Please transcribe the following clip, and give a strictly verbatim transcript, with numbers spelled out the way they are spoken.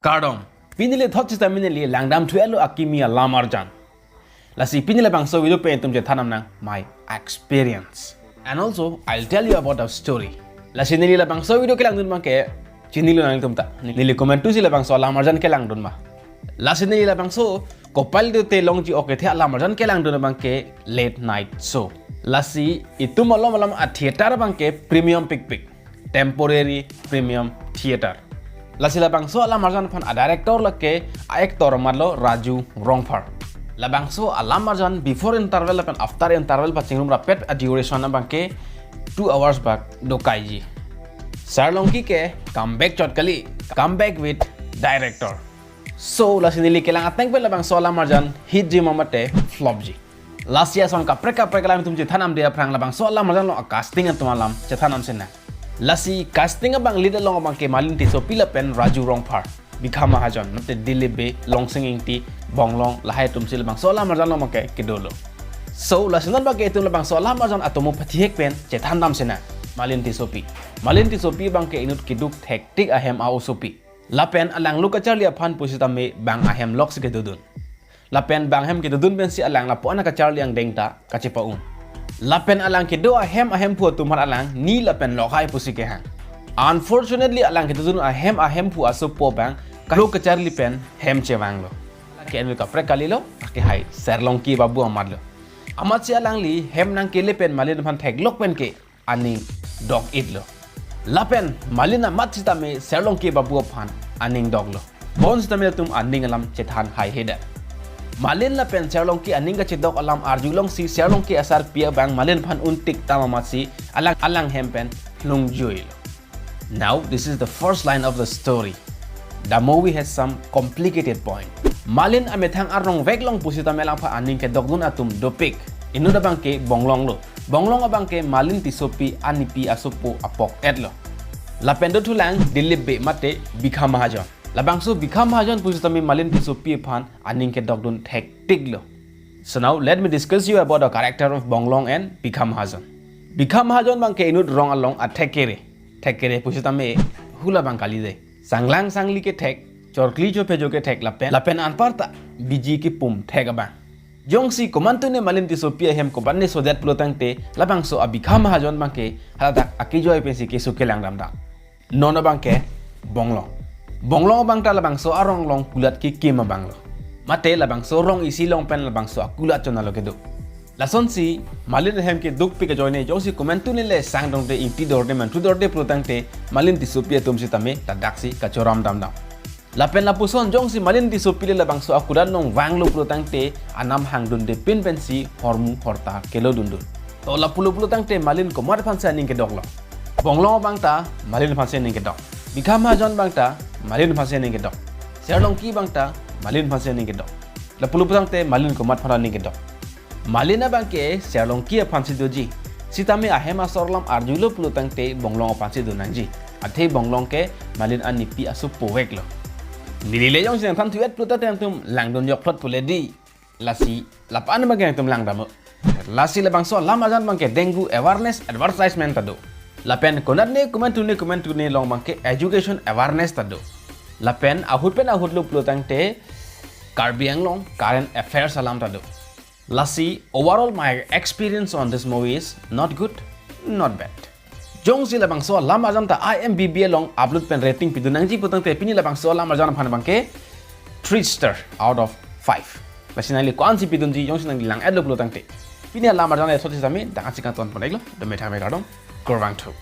Kardom. Pini le thot sita mini le langdam thu elo akimi alam arjan. Lasi pini labangso video pen itum chethan nam nang my experience. And also, I'll tell you about the story. Lasi neli labangso video kelangdun abangke chinilo nangtum ta. Neli komantu si labangso alam arjan kelangdun ma. Lasi neli labangso kopal do te longji oke the alam arjan kelangdun abangke late night show. Lasi itum malom malom a theater abangke premium pikpik. Temporary premium theater. Lasi labangso alam arjan aphan a director lake a actor amatlo Raju Rongphar. Labangso alam arjan before interval lapen after interval pachingrum rapet a duration abangke two hours bak dokaiji. Sir Longki ke comeback chot kali, comeback with director. So, lasi neli kelang ateng pen labangso alam arjan hitji ma mate flopji. Lasi ason kaprek kaprek alam itum chethan nam de aphrang labangso alam arjan along a casting atum alam chethan nam sena. Lasi casting abang lead along abangke Malin Tissopi lapen Raju Rongphar. Bikha Mahajon, mate Dilip Bey, Longsing Ingti, Bonglong, lahai atum si labangso alam arjan along abangke kedolo. So, lasi non abangke itum labangso alam arjan atomo pathihek pen chethan nam sena. Malin Tissopi. Malin Tissopi abangke inut keduk thektik ahem a osopi. Lapen alang lo kacharli aphan pusitame bang ahem lok si kedodun. Lapen bang ahem kedodun pensi alang lapu-an akacharli angdeng ta kachepa-un. Lapen alang kedo ahem ahemphu atum aphan alang ni lapen lokhai pusi kehang. Unfortunately, alang kedodun ahem ahemphu asopo abang kalo kacharli pen hem chevanglo. Ke anvi kaprek kalilo, ke hai Sir Longki Babu amatlo. Amatsi alangli hem nangkele pen Malin aphan theklok pen ke aning dok-itlo. Lapen Malin amat sitame Sir Longki Babu aphan aning doklo. Bonsitame latum aning alam chethan haihedet. Malin lapen Sir Longki aning kachedok alam arjulongsi Sir Longki asarpi abang Malin aphan untik tam amatsi alang alang hem pen lungjuilo. Now, this is the first line of the story. The movie has some complicated point. Malin amethang arong veklong pusitame alangphan aning kedokdun atum dopik. Inut abangke Bonglong lo. Bonglong abangke Malin Tissopi anipi asopo apok-etlo. Lapen dothulang Dilip Bey mate Bikha Mahajon. Labangso Bikha Mahajon pusitame Malin Tissopi aphan aning kedokdun thektiklo. So now let me discuss you about the character of Bonglong and Bikha Mahajon. Bikha Mahajon abangke inut rong along athek kere. Thek kere pusitame hula abang kali dei. Sanglang sangli kethek, chorkli chophejo kethek lapen, lapen anparta biji kepum thek abang. Jongsi komantu ne Malin Tissopi ahem koban ne sodet pulo tangte labangso a Bikha Mahajon abangke haladak akejoi pensi keso kelang damdam. Non abangke Bonglong. Bonglong abangta labangso arong along kulat kekim abanglo. Mate labangso rong isi along pen labangso akulat chonalo kedo. Lasonsi Malin ahem kedukpik ajoine jongsi komantu ne le sang dongde, ingti dorde, manthu dorde pulo tangte Malin Tissopi atum sitame ladaksi kachoram damdam. Lapen lapuson jongsi Malin Tissopi le labangso akulat along vanglo pulo tangte anam hangdunde pin pensi hormu horta kelodundun. To lapulo pulo tangte Malin komat aphansi aning kedoklo. Bonglong abangta Malin aphansi aning kedok. Bikha Mahajon abangta Malin aphansi aning kedok. Sir Longki abangta Malin aphansi aning kedok. Lapulo pulo tangte Malin komat aphan aning kedok. Malin abangke Sir Longki aphansi doji. Sitame ahem asor alam arjulo pulo tangte Bonglong aphansi donangji. Athe Bonglong ke Malin anipi asopo veklo. Neli le jongsi nangthan thuet pulo tangte nangtum langdun jokplot pule dei. Lasi lapu-an abangke nangtum langdamlo. Lasi labangso alam arjan abangke dengue awareness advertisement ta do. Lapen konat ne komantu ne komantu ne along abangke education awareness ta do. Lapen ahut pen ahut lo pulo tangte Karbi Anglong current affairs alam ta do. Lasi overall my experience on this movie is not good, not bad. Jongsi labangso alam arjan ta I M D B along upload pen rating pidun nangji pulo tangte pini labangso alam arjan aphan abangke three star out of five. Lasi nangli ko-ansi pidunji jongsi nangli lang-etlo pulo tangte. Pini alam arjan le thot sitame dak ansi kangton pon-iklo. Dome thame kardom. Kurvangthu.